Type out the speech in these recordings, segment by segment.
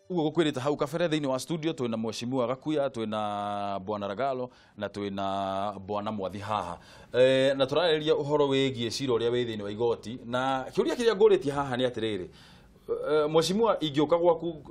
Uguo gukwirite hau kabere thiini wa studio twina mheshimiwa Gakuya, twina bwana Ragalo na twina bwana Mwathi haha. Na turarĩrĩria ũhoro wĩgiĩ cira ũrĩa wĩ thĩinĩ wa igoti, na kĩũria kĩrĩa ngũrĩtie haha nĩ atĩrĩrĩ, mheshimiwa, ingĩũka gwaku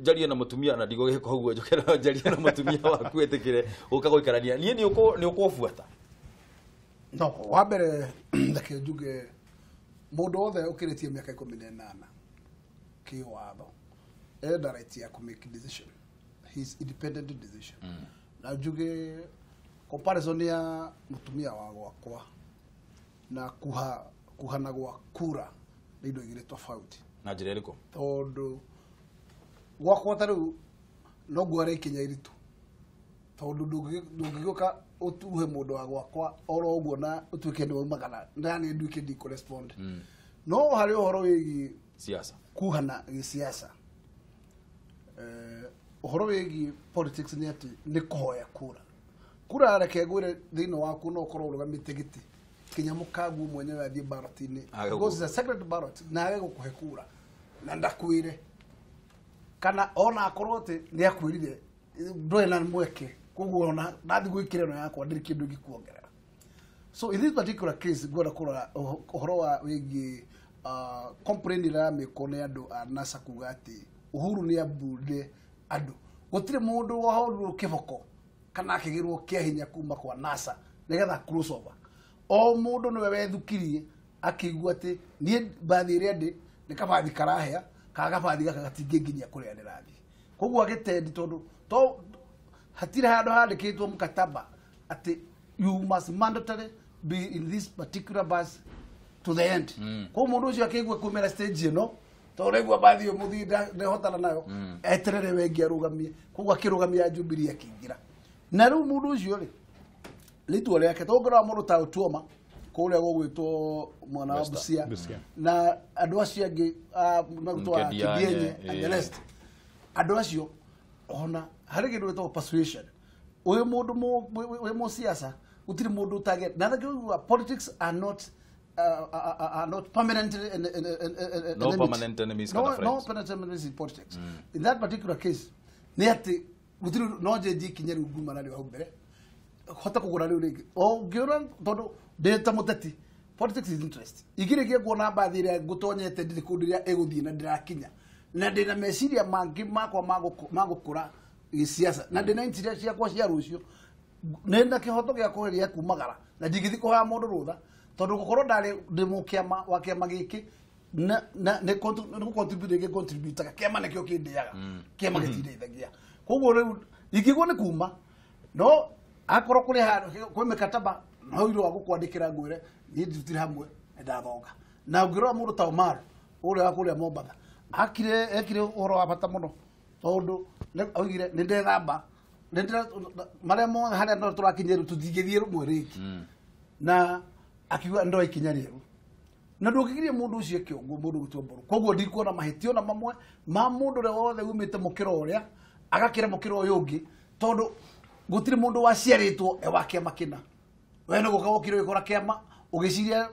njarie na mũtumia na ndigũgĩka ũguo, njũke njarie na mũtumia waku ĩtĩkĩre gũka gũikarania niĩ, nĩ ũkũbuata? No wa mbere reke njuge mũndũ wothe ũkĩrĩtie mĩaka 18 kĩwatho enda right ya ku make decision, his independent decision. Na njuge comparison ya mũtumia wa gwakwa na kuhana gwa kura nĩ indo igĩrĩ tofauti. Na njĩra ĩrĩkũ? Tondũ gwakwa ta rĩu no nguare ikinya iritũ, tondũ ndũngĩgĩũka ũtuhe mũndũ wa gwakwa oro ũguo na ũtuĩke nĩ waumagara ndani nduĩke ndi correspond. No harĩ ũhoro wĩgiĩ siasa, kuhana gĩsiasa, ũhoro wĩgiĩ politics nĩ atĩ nĩ kũhoya kura. Kura reke ngwĩre thĩinĩ waku no ũkorwo ũrũgamĩte gĩtĩ kinya mũkaguo mwenyewe athiĩ ballot-inĩ, because it's a secret ballot, na age gũkũhe kura na ndakwĩre, kana ona akorwo atĩ nĩ akwĩrire ndũrĩ na mweke, koguo ona ndathi gwĩkĩra ĩno yakwa ndĩrĩ kĩndũ ingĩkuongerera. So in this particular case ngwenda kũrora ũhoro wa wĩgiĩ complaint ĩrĩa yamĩkwo nĩ andũ a NASA kuga atĩ Uhuru nĩ ambunde andũ. Gũtirĩ mũndũ wahũrirwo kĩboko kana akĩgĩrwo kĩa hinya kuma kwa NASA nĩgetha cross over. O mũndũ nĩwe wethukirie akĩigua atĩ niĩ mbathi ĩrĩa ndĩ nĩ kabathi karahĩa kana kabathi gaka gatingĩnginyia kũrĩa ndĩrathiĩ. Koguo agĩtendi tondũ to hatirĩ handũ handĩkĩtwo mkataba atĩ you must mandatory be in this particular bus to the end. Koguo mũndũ ũcio akĩigua kumĩra stage ĩno tondũ raigua mbathi ĩyo mũthii ndehotana nayo, eterere wengi arũgamie. Koguo akĩrũgamia Jubilee akĩingĩra. Na rĩu mũndũ ũcio rĩ rĩtwa rĩake tongorora mũndũ ta Otuoma kũrĩa gũgwĩtwo mwana wa Busia na andũ acio angĩ megũtwo Kidienye and the rest, andũ acio ona harĩ kĩndũ gĩtagwo persuasion. Ũyũ mũndũ wĩ mũciaca gũtirĩ mũndũ ũtagĩa na thakĩuga politics are not permanent no permanent enemies, no, no permanent enemies in politics. In that particular case nĩ atĩ gũtirĩ no njenjie ikinya rĩu nguma narĩo hau mbere hota kũgũra rĩu rĩngĩ o ngĩũra tondũ ndĩ ta mũteti. Politics is interest. Ingĩrĩkia kuona mbathi ĩrĩa ngũtonyete ndĩrĩ kũndũ ĩrĩa ĩgũthiĩ na ndĩrakinya na ndĩna meciria mangĩ makwa ma gũkũra gĩsiasa na ndĩna interest ciakwa cia rũciũ, nĩ kĩhoto gĩa kũgeria kumagara na ndingĩthiĩ kũhoya mũndũ rũtha tondũ gũkorwo ndarĩ ndĩ mũkĩama wa kĩama gĩkĩ na nĩ gũ-contribute gĩ-contributaga kĩama nĩkĩo kĩndĩaga, kĩama gĩtindeithagia. Koguo rĩu ingĩigua nĩ kuma no akorwo kũrĩ handũ kwĩ mĩkataba no irũa gũkwandĩkĩra ngwĩre niĩ ndutire hamwe nĩndathonga. Na ũngĩrora mũndũ ta Omar ũrĩa wa kũrĩa Mombatha akire ekire ũhoro wa bata mũno tondũ oigire nĩ ndethamba marĩa mothe harĩa no tũrakinyia rĩu tũtingĩthiĩ rũmwe rĩngĩ, na akiuga ndoa ikinya rĩerũ na ndũngĩgiria mũndũ ũcio eke ũguo mũndũ gũtua mboru. Koguo ndikuona mahĩtio na mamwe ma mũndũ ũrĩa wothe umĩte mũkĩra ũrĩa agakĩra mũkĩra ũyũ ũngĩ, tondũ gũtirĩ mũndũ waciarĩtwo e wa kĩama kĩna. We nĩ gũka wokire ũgĩkora kĩama ũgĩciria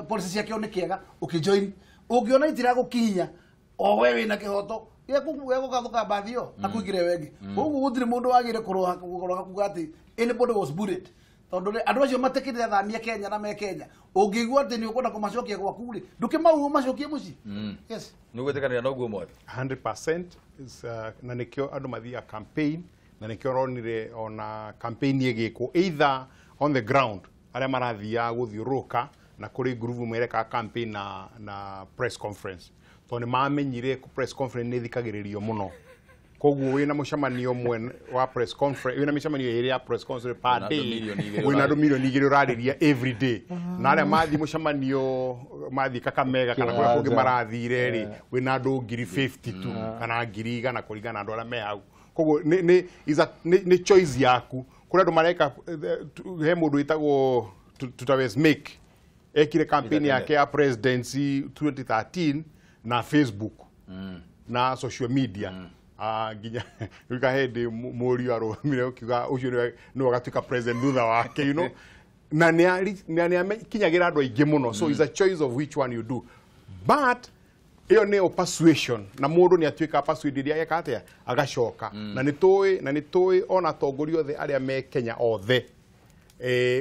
policy ciakĩo nĩ kĩega ũkĩjoin, ũngĩona itiragũkinya o we wĩna kĩhoto gĩa gũgathũka mbathi ĩyo na kũingĩra ĩyo ĩngĩ. Koguo gũtirĩ mũndũ wagĩrĩire kũrũga kuga atĩ anybody was bullied, tondũ andũ acio matekĩrĩre athamia Kenya na me Kenya, ũngĩigua atĩ nĩ ũkwenda kũmacokia gwaku rĩ ndũkĩmauo macokie mũciĩ. Yes, nĩ ũgwĩtĩkanĩra na ũguo Mwathi? 100% na nĩkĩo andũ mathiaga campaign, na nĩkĩo ronire ona campaign ĩgĩkwo either on the ground arĩa marathiaga gũthiũrũrũka na kũrĩ ngurubu merekaga campaign na press conference, tondũ nĩ mamenyire press conference nĩ ĩthikagĩrĩrio mũno. Koguo wĩna mũcemanio ũmwe wa press conference, wĩna mĩcemanio ĩrĩ ya press conference per day, wĩna andũ 2 million ũrarĩria every day, na arĩa mathiĩ mũcemanio mathiĩ Kakamega kana kũrĩa kũngĩ marathire rĩ, wĩna andũ 50,000 tu kana 100,000 kũringana na andũ arĩa me hau. Koguo nĩ choice yaku. Kũrĩ andũ mareka, he mũndũ wĩtagwo Tutawes Make ekire campaign yake ya presidency 2013 na Facebook na social media, nginya rĩu hĩndĩ mũriũ arũgamire ũkiuga ũcio nĩwe agatuĩka president thutha wake, na nĩ amekinyagĩra andũ aingĩ mũno. So it's a choice of which one you do, but Ĩyo nĩyo persuasion na mũndũ nĩ atuĩka persuaded ageka atĩa agacoka. Na nĩ tũĩ ona atongoria othe arĩa me Kenya othe,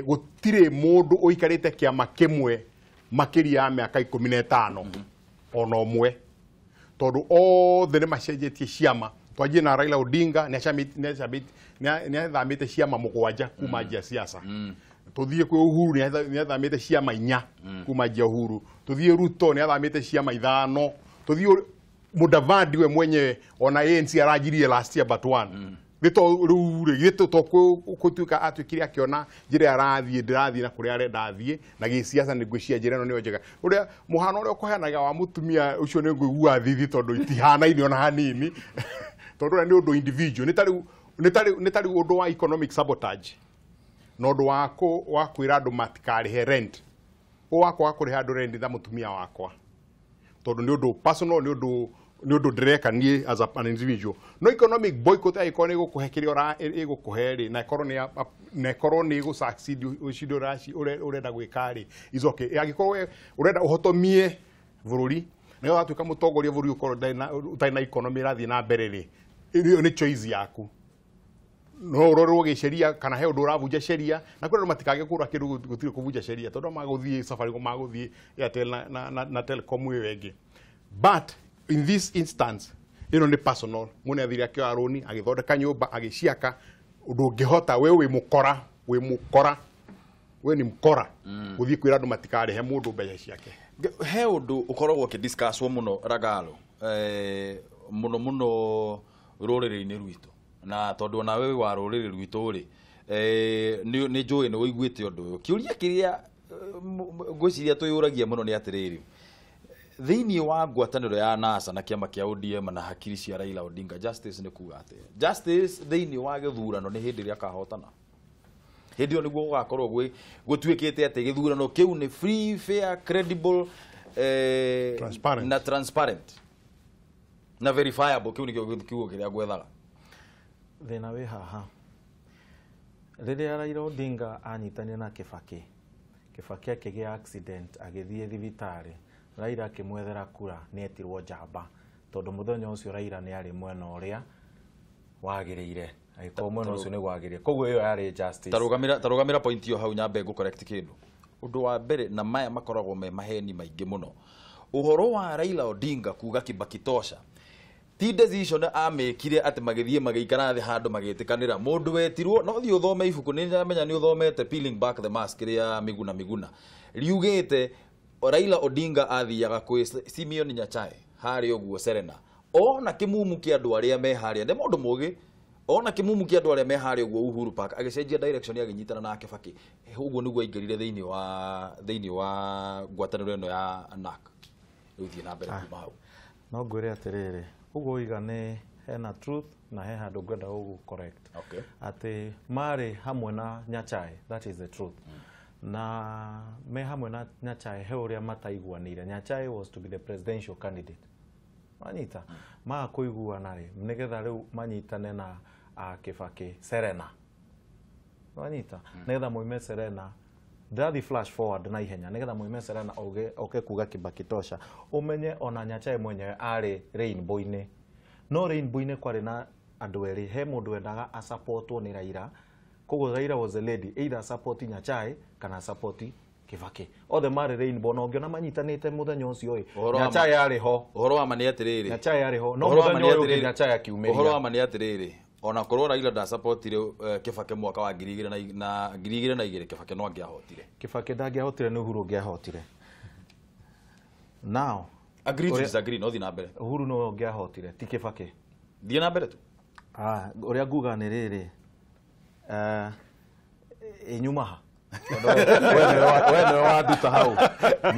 gũtirĩ mũndũ ũikarĩte kĩama kĩmwe makĩria ya mĩaka 15 ona ũmwe, tondũ othe nĩ macenjetie ciama. Twanjie na Raila Odinga, nĩ athamĩte ciama 7 kuma njia siasa. Tuthiĩ kwĩ Uhuru, nĩ athamĩte ciama 4 kuma njia Uhuru. Tuthiĩ Ruto, nĩ athamĩte ciama 5. Tuthiĩ Mudavadi we mwenyewe, ona ANC aranjirie last year but one. Nĩ to rĩu rĩ githĩ to gũtuĩka atuĩkire akĩona njĩra arathiĩ ndĩrathiĩ na kũrĩa arenda athiĩ na gĩsiasa, nĩ ngwĩciria njĩra ĩno nĩyo njega. Ũrĩa mũhano ũrĩa ũkũheanaga wa mũtumia ũcio nĩ ngũigua thithi, tondũ itihanaine ona hanini, tondũ ũrĩa nĩ ũndũ individual, nĩ ta rĩu ũndũ wa economic sabotage na ũndũ wa kwĩra andũ matikarĩhe rent, ũ wa kwaga kũrĩha andũ rent tha mũtumia wakwa, tondũ nĩ ũndũ personal, nĩ ũndũ ndĩreka niĩ as an individual. No economic boycott angĩkorwo nĩ ĩgũkũhe kĩrĩa ĩgũkũhe rĩ, na ĩkorwo nĩ ĩgũ succeed ũcio ũrenda gwĩka rĩ, is okay. Angĩkorwo we ũrenda ũhotomie bũrũri nĩgetha watuĩka mũtongoria bũrũri ũkorwo ũtarĩ na economy ĩrathiĩ na mbere rĩ, ĩyo nĩ choice yaku. No ũrorwo gĩceria kana he ũndũ ũravunja sheria, na kwĩ andũ matikage kũra kĩndũ gũtirĩ kũvunja sheria, tondũ magũthiĩ Safaricom, magũthiĩ Airtel na Telcom ĩyo ĩngĩ. But in this instance ĩno nĩ personal. Mũndũ athire akĩoya rũni, agĩthondeka nyũmba, agĩciaka, ũndũ ũngĩhota. We wĩ mũkora, wĩ mũkora, we ni mkora gũthiĩ kwĩra andũ matikarĩhe mũndũ mbeca ciake. He ũndũ ũkoragwo ũkĩdiscusswo mũno, Ragalo, mũno mũno rũrĩrĩ-inĩ rwitũ, na tondũ onawe wĩ wa rũrĩrĩ rwitũ rĩ, nĩ njũĩ nĩ ũiguĩte ũndũ ũyũ. Kĩũria kĩrĩa ngwĩciria twĩyũragia mũno nĩ atĩrĩrĩ, thĩinĩ wa ngwatanĩro ya NASA na kĩama kĩa ODM na hakiri cia Raila Odinga, justice nĩ kuga atĩa? Justice thĩinĩ wa gĩthurano nĩ hĩndĩ ĩrĩa akahotana, hĩndĩ ĩyo nĩguo gũgakorwo gũtuĩkĩte atĩ gĩthurano kĩu nĩ free, fair, credible, Transparent. na transparent na verifiable. Kĩu nĩkĩo kiugo kĩrĩa ngwethaga. Thĩna wĩ haha, rĩrĩa Raila Odinga anyitanire na Kibaki, Kibaki akĩgĩa accident, agĩthiĩ thibitarĩ, Raila akĩmwethera kura, nĩ etirwo njamba, tondũ mũthenya ũcio Raila nĩ arĩ mwena ũrĩa wagĩrĩire, agĩkorwo mwena ũcio nĩ wagĩrĩire, koguo ĩyo yarĩ justice. Tarũgamĩra point ĩyo hau, nyambe ngũ correct kĩndũ. Ũndũ wa mbere, na maya makoragwo me maheni maingĩ mũno, ũhoro wa Raila Odinga kuga "Kibaki tosha" ti decision amĩkire atĩ magĩthiĩ magĩikara thĩ handũ magĩtĩkanĩra. Mũndũ wetirwo, no thiĩ ũthome ibuku, nĩ ndamenya nĩ ũthomete Peeling Back the Mask rĩa Miguna Miguna, riugĩte Raila Odinga athiaga kwĩ Simeon Nyachae harĩa ũguo Serena, ona kĩmumu kĩa andũ arĩa me harĩa, nĩ mũndũ mũgĩ, ona kĩmumu kĩa andũ arĩa me harĩa ũguo Uhuru Park, agĩcenjia direction, agĩnyitana na Kibaki. Ũguo nĩguo aingĩrire thĩinĩ wa ngwatanĩro ĩno ya NARC. Rĩu thiĩ na mbere kuma hau. No ngwĩre atĩrĩrĩ, ũguo ũiga nĩ hena truth na he handũ ngwenda gũgũ correct. Atĩ marĩ hamwe na Nyachae, that is the truth. Na me hamwe na Nyachae he ũrĩa mataiguanĩire. Nyachae was to be the presidential candidate, wanyita maga kũiguana rĩ, nĩgetha rĩu manyitane na Kibaki Serena, wanyita, nĩgetha moime Serena. Ndathi flash forward na ihenya, nĩgetha moime Serena oge oke kuga "Kibaki tosha". Ũmenye ona Nyachae mwenyewe arĩ Rainbow-inĩ, no Rainbow-inĩ kwarĩ na andũ erĩ. He mũndũ wendaga asupportwo nĩ Raila, koguo Raila was a lady, either support Nyachae kana support Kibaki. Othe marĩ Rainbow, na ũngĩona manyitanĩte mũthenya ũcio ĩ, Ũhoro wa ma- Nyachae arĩ ho. Ũhoro wa ma nĩ atĩrĩrĩ, Nyachae arĩ ho, no Ũhoro wa ma mũthenya nĩ ũyũ ũngĩ atĩrĩrĩ- Nyachae akiumĩria. Ũhoro wa ma nĩ atĩrĩrĩ, ona korwo Raila ndasapotire Kibaki mwaka wa 2002, Kibaki no angĩahotire. Kibaki ndangĩahotire, nĩ Uhuru ũngĩahotire now. Agree to Ũrĩa- disagree, no thiĩ na mbere. Uhuru nĩwe ũngĩahotire, ti Kibaki. Thiĩ na mbere tu. Ah, ũrĩa nguga nĩ rĩrĩ, nyuma ha. Tondũ we nĩwe wanduta hau.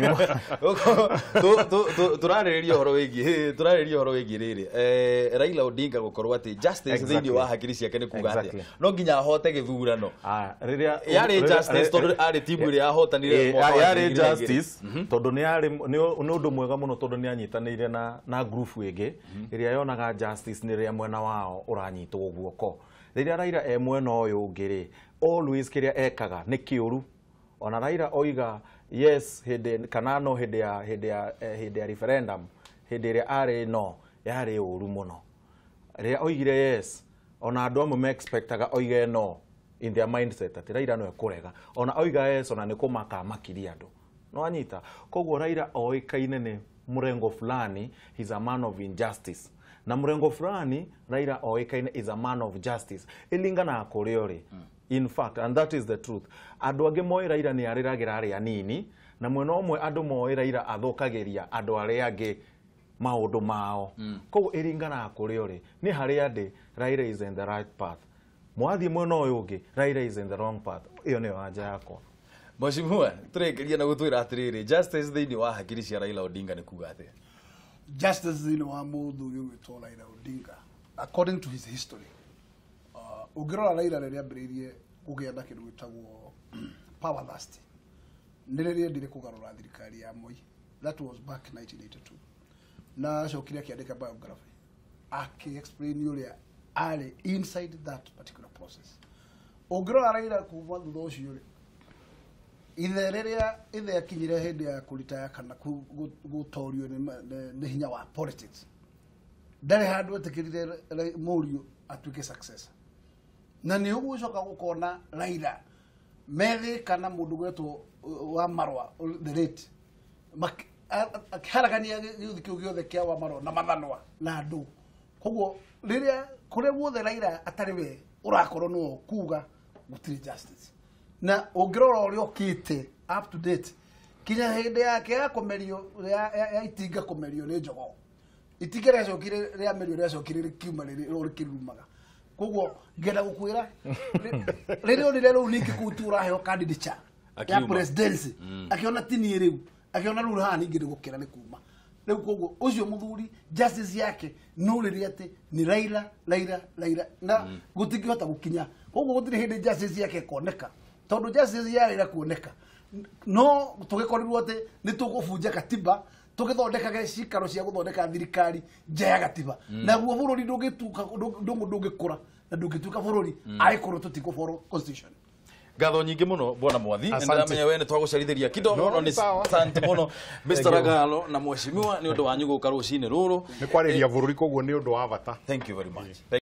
Nyuma. Tũrarĩrĩria ũhoro wĩgiĩ rĩrĩ, Raila Odinga gũkorwo atĩ justice thĩinĩ wa hakiri ciake nĩ kuga atĩa? No nginya ahote gĩthurano. Ah, rĩrĩa Yarĩ justice tondũ arĩ timu ĩrĩa yahotanire mwaka wa yarĩ 2002. justice tondũ nĩ yarĩ nĩ ũndũ mwega mũno, tondũ nĩ anyitanĩire na group ĩngĩ ĩrĩa yonaga justice nĩ rĩrĩa mwena wao ũranyitwo guoko. Rĩrĩa Raila e mwena ũyũ ũngĩ rĩ, always kĩrĩa ekaga nĩ kĩũru. Ona Raila oiga yes hĩndĩ kana no hĩndĩ ya referendum, hĩndĩ ĩrĩa arĩ no yarĩ ũru mũno. Rĩrĩa oigire yes, ona andũ amwe me-expectaga oige no in their mindset atĩ Raila no ekũrega. Ona oiga yes, ona nĩ kũmaka makirie andũ. No anyita. Koguo Raila oĩkaine nĩ mũrengo fulani, he's a man of injustice. Na mũrengo fulani Raila oĩkaine is a man of justice. Ĩlinganaga kũrĩa ũrĩ. In fact, and that is the truth. Andũ angĩ moĩ Raila nĩ arĩragĩra arĩa anini, na mwena ũmwe andũ moĩ Raila athũkagĩria andũ arĩa angĩ maũndũ mao. Koguo ĩringanaga kũrĩa ũrĩ. Nĩ harĩa ndĩ, Raila is in the right path. Mwathiĩ mwena ũyũ ũngĩ, Raila is in the wrong path. Ĩyo nĩyo anja yakwa. Mheshimiwa, tũrĩkĩria na gũtwĩra atĩrĩrĩ, justice thĩinĩ wa hakiri cia Raila Odinga nĩ kuga atĩa? Justice thĩinĩ wa mũthuri ũgwĩtwo Raila Odinga, according to his history, ũngĩrora Raila rĩrĩa ambĩrĩirie kũgĩa na kĩndũ gĩtagwo power thirst, nĩ rĩrĩa endire kũgarũra thirikari ya Moi. That was back 1982. Na acokire akĩandĩka biography akĩ-explain ũrĩa arĩ inside that particular process. Ũngĩrora Raila kuma thutha ũcio rĩ, ithe rĩrĩa ithe akinyire hĩndĩ ya kũritaya kana gũtorio nĩ hinya wa politics, ndarĩ handũ etĩkĩrire mũriũ atuĩke successor. Na nĩ ũgũcoka gũkona Raila methĩ kana mũndũ gwetwo wa Marwa the late akĩharagania gĩuthi kĩu gĩothe kĩa wa Marwa na mathanwa na andũ. Koguo rĩrĩa kũrĩa guothe Raila atarĩ we ũrakorwo nĩwe kuga gũtirĩ justice. Na ũngĩrora ũrĩa ũkĩte up to date kinya hĩndĩ yake ya kũmerio ya itinga kũmerio nĩ jogoo, itinga rĩacokire rĩamerio rĩacokire rĩkiuma rĩkĩrumaga. Koguo ngenda gũkwĩra rĩrĩa onire rĩu ningĩ kũu tu ũraheo candidature ya presidency, akĩona ti niĩ rĩu, akĩona rĩu haha ningĩ nĩ gũkĩra nĩ kuma rĩu. Koguo ũcio mũthuri justice yake no rĩrĩa atĩ nĩ Raila Raila Raila na gũtingĩhota gũkinya. Koguo gũtirĩ hĩndĩ justice yake ĩkoneka, tondũ justice ya Raila kuoneka no tũgĩkorirwo atĩ nĩ tũgũbunja katiba tũgĩthondekage cikaro cia gũthondeka thirikari nja ya gatiba, naguo bũrũri ndũngĩtuka ndũngĩkũra na ndũngĩtuĩka bũrũri arĩkorwo tũtikũboro constitution. Ngatho nyingĩ mũno bwana Mwathi, nĩndĩramenya we nĩ twagũcerithĩria kidogo, no nĩ asante mũno Mr. Ragalo na mheshimiwa nĩ ũndũ wanyu gũka rũcinĩ rũrũ. Nĩ kwarĩria bũrũri, koguo nĩ ũndũ wa bata. Thank you very much.